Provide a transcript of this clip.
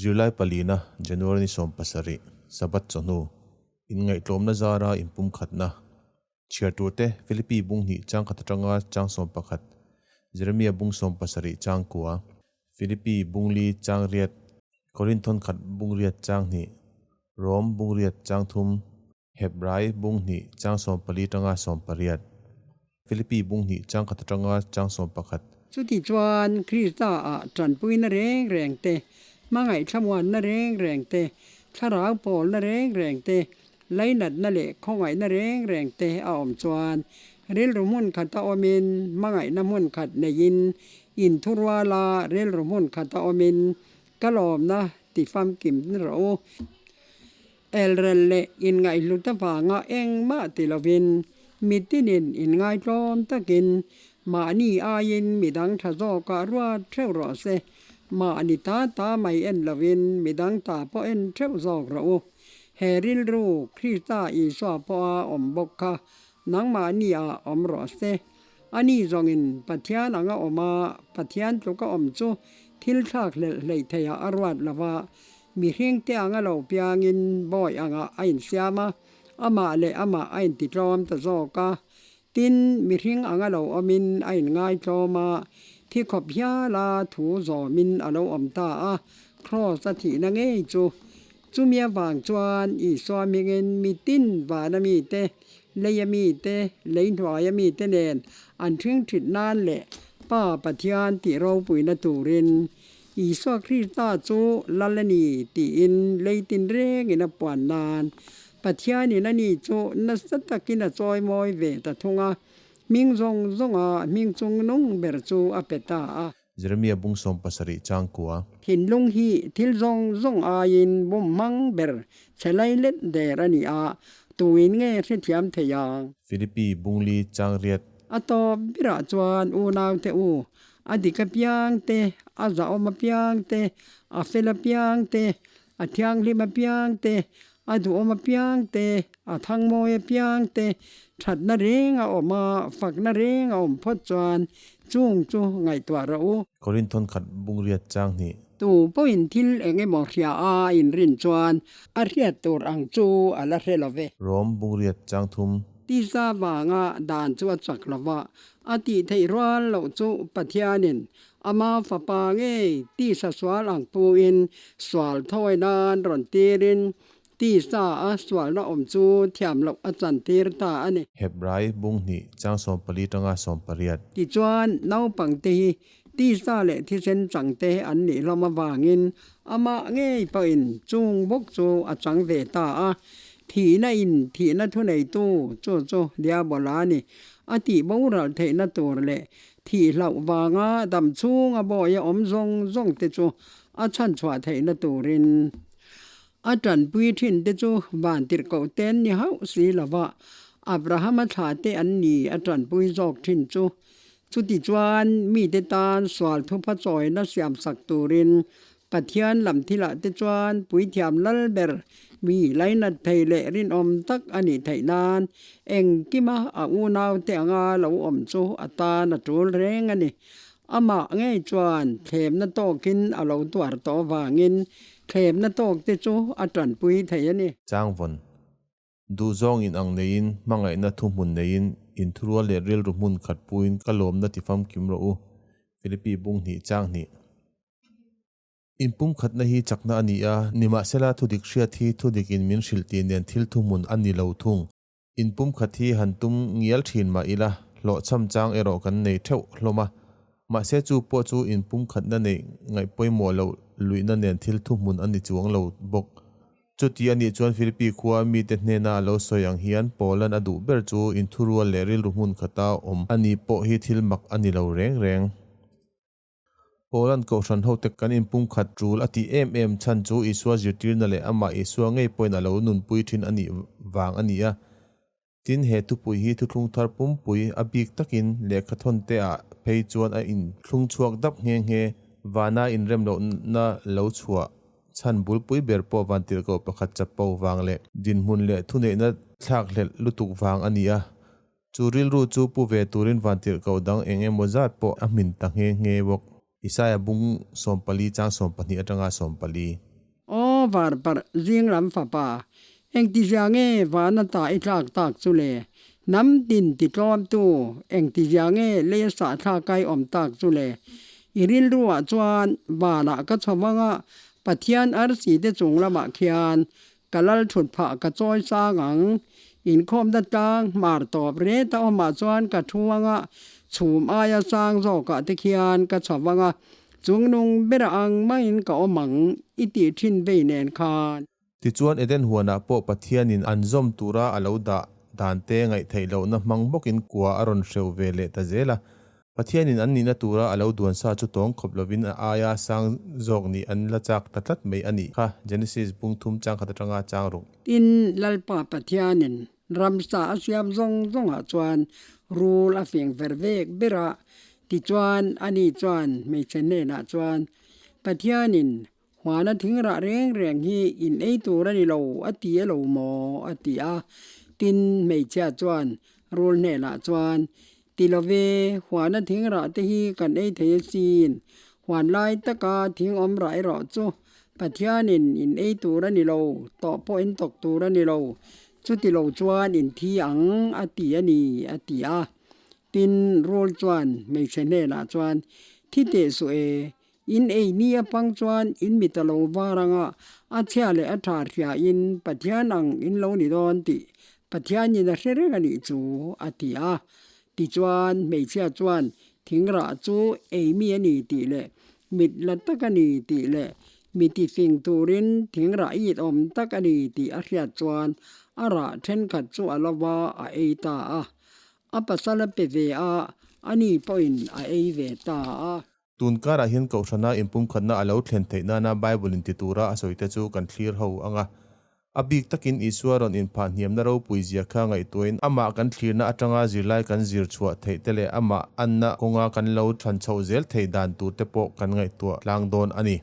Zirlai palina, January ni 17, Sabbath chawhnu, inngaihtlawmna zara inpumkhatna. Chhiar turte, Philippi bung hnih chang khat atanga chang 11, Jeremia bung 17 chang kua, Philippi bung li chang riat, Korinthon khat bung riat chang hnih, Rom bung riat chang thum, Hebrai bung hnih chang 14 tanga 18. Philippi bung hnih chang khat atanga chang 11. Chuti chuan Krista ah tanpuina reng reng te, hmangaih thlamuanna reng reng te, thlarau pawlna reng reng te, lainatna leh khawngaihna reng reng te a awm chuan rilru hmun khata awmin hmangaihna hmun khat neiin inthuruala rilru hmun khata awmin ka lawmna tifamkim rawh u. Elrel leh inngaihhlut avanga engmah ti lovin mitinin inngaitlawm takin mahni aiin midang tha zawkah ruat theuh rawh se. Mahni ta ta mai en lovin midang ta pawh en theuh zawk rawh u. He rilru Krista Isua pawha awm bawk kha nangmahni ah awm rawh se. Ani zawngin Pathian anga awm a, Pathian tluka awm chu thil thlak hlelh hleih theiah a ruat lova, Mihringte anga lo piangin bawi angah a insiam a, amah leh amah a intitlawm ta zawk a. Tin, mihring anga lo awmin a inngaitlawm a, thi khawp hiala thu zawmin a lo awm ta a, Kraws a thihna ngei chu. Chumi avang chuan Isua hmingin mitin vana mite, leia mite, lei hnuaia mite nen an ṭhing ṭhit nan leh Pa Pathian tih ropuina turin Isua Krista chu Lal a ni tiin lei tinrengin a puan nan Pathianin ani chu nasa takin a chawimawi ve ta thung a, hming zawng zawnga hming chung nung ber chu a pe ta a. Jeremia bung 70 chang kua. Thinlung hi thil zawng zawng aiin bum hmang ber chhe lai let der a ni a, tuin nge hrethiam thei ang? Philippi bung li chang riat. A tawp berah chuan unaute u, A dik apiang te, a zahawm apiang te, a fel apiang te, a thianghlim apiang te, a duhawm apiang te, a thangmawi apiang te, thatna reng a awm a, fakna reng a awm phawt chuan chung chu ngaihtuah rawh u. Korinthon khat bungriat chang hnih. Tu pawhin thil eng emaw hria a inrin chuan a hriat tur ang chu a la hre lo ve. Rom bungriat chang thum. Tisa vanga dan chu a chak lo va, A tih theih rual loh chu Pathianin ama fapa ngei tisa sual ang puin sual thawi nan rawn tirin tisa a sualna awm chu thiam loh a chantir ta a ni. Hebrai bung hnih chang 14 tanga 18. Tichuan, naupangte hi tisa leh thisen changte an nih hlawm avangin amah ngei pawhin chung bawk chu a chang ve ta a. Thihna in thihna thuneitu chu chu Diabola a ni. A tih boral theihna tur leh thih hlauh vanga dam chhunga bawi a awm zawng zawng te chu a chhanchhuah theihna turin a tanpui thin te chu vantirhkoh te an ni hauh si lova, Abrahama thla te an ni a tanpui zawk thin chu. Chutichuan mite tan sual thupha chawina siamsak turin Pathian lam thilah te chuan puithiam lal ber mi lainat thei leh rinawm tak a nih theih nan engkima a unaute anga lo awm chu a tan a tul reng a ni. Amah ngei chuan thlemna tawkin a lo tuar tawh avangin thlemna tawkte chu a tanpui thei a ni. Changvawn Duhzawng in ang neiin, hmangaihna thuhmun neiin, inthurual leh rilru hmun khat puin ka lawmna ti famkim rawh u. Philippi bung hnih chang hnih. Inpumkhatna hi chakna a ni a, nimahsela thudik hriat hi thudik in min hrilh tih nen thil thuhmun a ni lo thung. Inpumkhat hi han tum ngial thin mah ila, hlawhchham chang erawh kan nei theuh hlawm a. Mahse chu pawh chu inpumkhatna neih ngaih pawimawh loh luihna nen thil thuhmun a ni chuang lo bawk. Chuti a nih chuan Philippi khua mite hnena a lo sawi ang hian Paulan a duh ber chu inthurual leh rilru hmun khata awm a ni pawh hi thil mak a ni lo reng reng. Paulan kohhran hote kan inpumkhat tul a tih em em chhan chu Isua zirtirna leh amah Isua ngei pawhin a lo nunpui thin a nih vang a ni a. Tin, he thupui hi thuthlung thar pumpui a bik takin lehkhathawn te ah phei chuan a inthlung chhuak dap nghe nghe. Vana inrem lohna lo chhuah chhan bulpui ber pawh vantirhkoh pakhat chapo vang leh dinhmun leh thuneihna thlakhlelh lutuk vang a ni a. Chu rilru chu pu ve turin vantirhkoh dang eng emaw zat pawh a hmin ta nghe nghe bawk. Isaia bung 14 chang 12 atanga 14. Aw varparh zinglam fapa, engtizia nge van ata i tlak tak chu le? Hnam tin titlawmtu, engtizia nge leia sahthlak a i awm tak chu le? I rilruah chuan vanah ka chho vang a, Pathian arsi te chung lamah khian ka lal thut phah ka chawi sang ang. Inkhawmna tlang hmar tawp ret a awmah chuan ka thu ang a, chhum aia sang zawkah te khian ka chho vang a, Chungnung bera ang maiin ka awm ang i tih thin vei nen khan. Tichuan Eden huanah pawh Pathianin an zawm tura a lo dah dante ngaihtheih lohna hmang bawkin kua a rawn hreuh ve leh ta zel a. Pathianin an nihna tura a lo duan sa chu tawng khawp lovin a aia sang zawk nih an la chak ta tlat mai a nih kha, Genesis bung thum chang khat atanga chang ruk. Tin, Lalpa Pathianin Ramsa a siam zawng zawngah chuan rul a fing ver vek ber a, tichuan ani chuan hmeichhe hnenah chuan, Pathianin huana thing rah reng reng hi in ei tur a ni lo a ti a lo maw? a ti a. Tin, hmeichhia chuan rul hnenah chuan, Ti lo ve, huana thing rah te hi kan ei thei asin, huan lai taka thing awm rah erawh chu Pathianin in ei tur a ni lo, tawh pawh in tawk tur a ni lo, chuti lo chuan in thi ang a ti a ni, a ti a. Tin, rul chuan hmeichhe hnenah chuan, Thi teh suh e, in ei ni apang chuan in mit a lo var anga a chhia leh a tha hriain Pathian ang in lo ni dawn tih Pathianin a hre reng a nih chu, a ti a. Tichuan, hmeichhia chuan thingrah chu ei mi a ni tih leh mit la tak a ni tih leh mi tifing turin thingrah it awm tak a ni tih a hriat chuan a rah thenkhat chu a lo va a ei ta a. A pasal a pe ve a, ani pawhin a ei ve ta a. Tun karah hian Kohhrana inpumkhatna a lo thlen theih nana Bible in ti tura a sawite chu kan thlir ho ang a. A bik takin Isua rawn inphah hniamna ropui zia kha ngaihtuahin amah kan thlirna atanga zirlai kan zir chhuah theih te leh amah anna kawnga kan lo thlan chhoh zel theih dan tur te pawh kan ngaihtuah tlang dawn a ni.